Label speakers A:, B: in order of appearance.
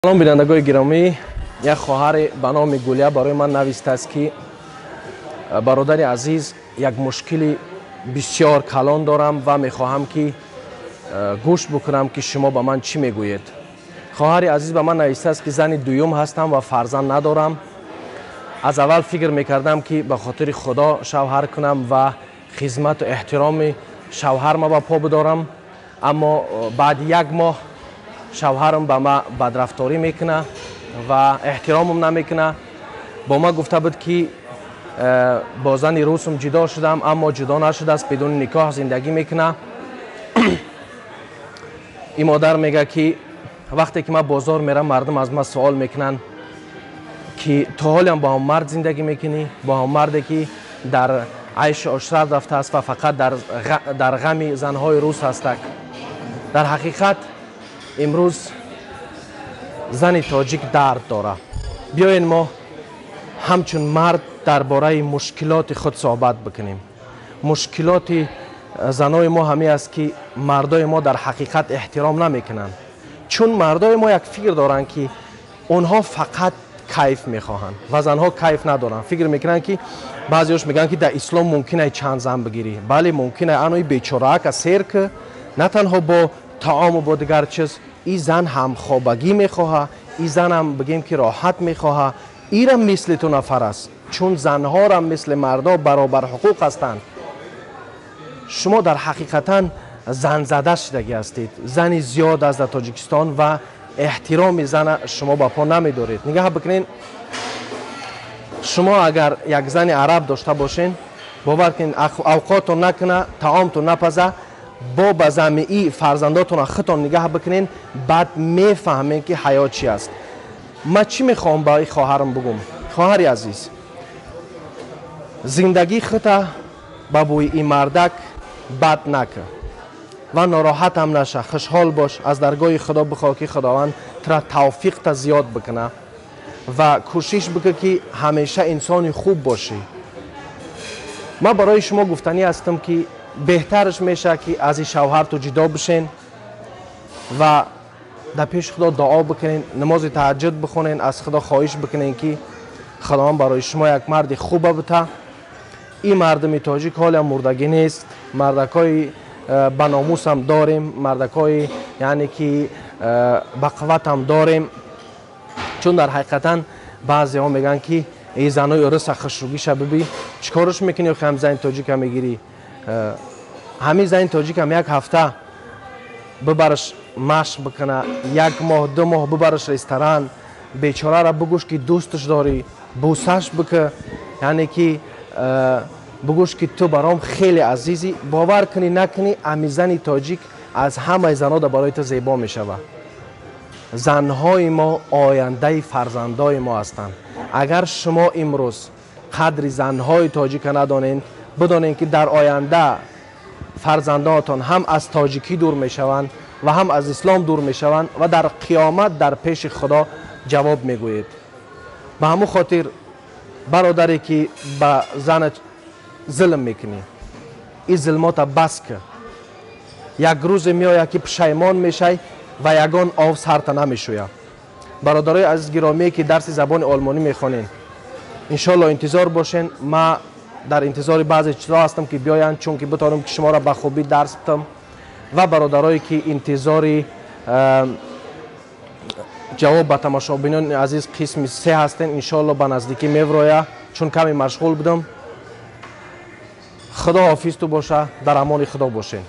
A: Салом, бинандагои гиромӣ. Як хоҳаре ба номи Гулия барои ман навистааст, ки бародари азиз, як мушкили бисёр калон дорам ва мехоҳам, ки гӯш бикунам, ки шумо ба ман чӣ мегӯед. Хоҳари азиз ба ман навистааст, ки зани дуюм ҳастам ва фарзанд надорам. Аз аввал фикр мекардам, ки ба хотири Худо шавҳар кунам ва хизмату эҳтироми шавҳарма ба по бидорам, аммо баъди як моҳ шавҳарам ба ман бадрафторӣ мекуна ва эҳтиромам намекуна. Бо ман гуфта буд, ки бо зани русам ҷудо шудам, аммо ҷудо нашудааст, бидуни никоҳ зиндагӣ мекуна. Ин модар мегӯяд, ки вақте ки ман бозор мерам, мардум аз ман суол мекунанд, ки то ҳолиам бо ҳам мард зиндагӣ мекунӣ, бо ҳам марде ки дар айшу ошрат рафтааст ва фақат дар ғами занҳои рус ҳастак. Дар ҳақиқат имрӯз зани тоҷик дард дорад. Биёед, мо ҳамчун мард дар бораи мушкилоти худ суҳбат бикунем. Мушкилоти занои мо ҳамин аст, ки мардои мо дар ҳақиқат эҳтиром намекунанд, чун мардои мо як фикр доранд, ки онҳо фақат кайф мехоҳанд ва занҳо кайф надоранд. Фикр мекунанд, ки баъзеош мегӯянд, ки дар ислом мумкин ай чанд зан бигирӣ. Бале, мумкин ай. Анои бечораака сер ки на танҳо бо таому бо дигар чиз, и зан ҳамхобагӣ мехоҳа, и занам бигем, ки роҳат мехоҳа. Ирам мисли ту нафар аст, чун занҳорам мисли мардо баробарҳуқуқ ҳастанд. Шумо дар ҳақиқатан занзада шудагӣ ҳастед. Зани зиёд аст дар Тоҷикистон ва эҳтироми зана шумо ба по намедоред. Нигаҳ бикунед, шумо агар як зани араб дошта бошен, бовар кунед, авқотон накуна, таомтон напаза, бо ба замии фарзандотонро худтон нигаҳ бикунед, баъд мефаҳмем, ки ҳаёт чи аст. Ман чӣ мехоҳам ба ин хоҳарам бугум? Хоҳари азиз, зиндагии хута ба бӯи ин мардак бад накун ва нороҳатам наша, хушҳол бош. Аз даргоҳи Худо бихоҳ, ки Худованд тура тавфиқта зиёд бикуна, ва кӯшиш бикун, ки ҳамеша инсони хуб бошӣ. Ман барои шумо гуфтанӣ ҳастам, ки беҳтараш мешавад, ки аз ин шавҳарту ҷудо бишен ва дар пеши Худо дуо бикунен, намози таҳаҷҷуд бихонен, аз Худо хоҳиш бикунен, ки Худованд барои шумо як марди хуба бита. Ин мардуми тоҷик ҳолиам мурдагӣ нест. Мардакҳои баномусам дорем, мардакҳои, яъне ки бақувватам дорем. Чун дар ҳақиқатан баъзеҳо мегӯянд, ки эй, занои уруса хушрӯгиша бибӣ, чӣ корш мекунӣ, охи ҳам зани тоҷика мегирӣ? Ҳамин зани тоҷикам як ҳафта бибараш машқ бикуна, як моҳ, 2 моҳ бибараш ресторан, бечорара бигӯш, ки дӯсташ дорӣ, бӯсаш бикӣ, яъне ки бигӯш, ки ту баром хеле азизӣ. Бовар кунӣ, накунӣ, ами зани тоҷик аз ҳамаи занода барои ту зебо мешавад. Занҳои мо ояндаи фарзандои мо ҳастанд. Агар шумо имрӯз қадри занҳои тоҷика надонед, бидонед, ки дар оянда фарзандонатон ҳам аз тоҷикӣ дур мешаванд ва ҳам аз ислом дур мешаванд ва дар қиёмат дар пеши Худо ҷавоб мегӯед. Ба ҳамун хотир, бародаре, ки ба занат зулм мекунӣ, ин зулмота бас кӣ. Як рӯзе меояд, ки пушаймон мешай ва ягон ов сарта намешӯяд. Бародарои азиз гиромие, ки дарси забони олмонӣ мехонед, иншоалло интизор бошен. Ма дар интизори баъзе чизҳо ҳастам, ки биёянд, чунки битонам, ки шуморо ба хубӣ дарс бидам. Ва бародарое, ки интизори ҷавоб ба тамошобинони азиз қисми се ҳастем, иншоалло ба наздикӣ мевроя, чун каме машғул будам. Худо ҳофизту боша, дар амони Худо бошед.